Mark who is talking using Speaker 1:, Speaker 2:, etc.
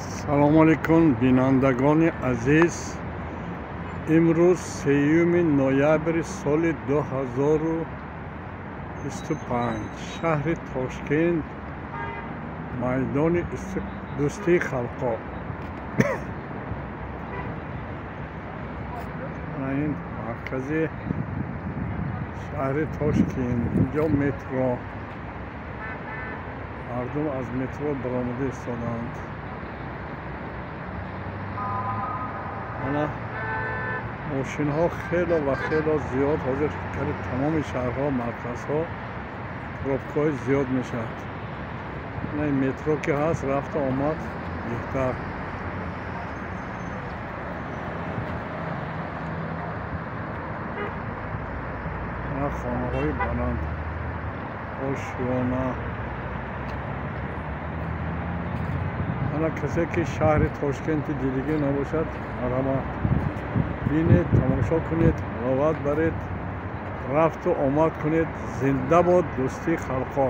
Speaker 1: Салому алейкум, бинандагони азиз. Имрӯз 3 ноябри соли 2025, шаҳри Тошкент, майдони Дӯстии халқҳо. Ин маркази шаҳри Тошкент. Инҷо метро. Мардум аз метро баромада истодаанд. Ана мошинҳо хело ва хело зиёд. Ҳозир қариб тамоми шаҳрҳо, марказҳо пробкаҳои зиёд мешавад. Ана ин метро ки ҳаст, рафту омад беҳтар. Ана хонаҳои баланд, ошёна. Ана касе ки шаҳри Тошкенти дидагӣ набошад, марҳамат, бинед, тамошо кунед, ҳаловат баред, рафту омад кунед. Зинда бод дӯстии халқҳо.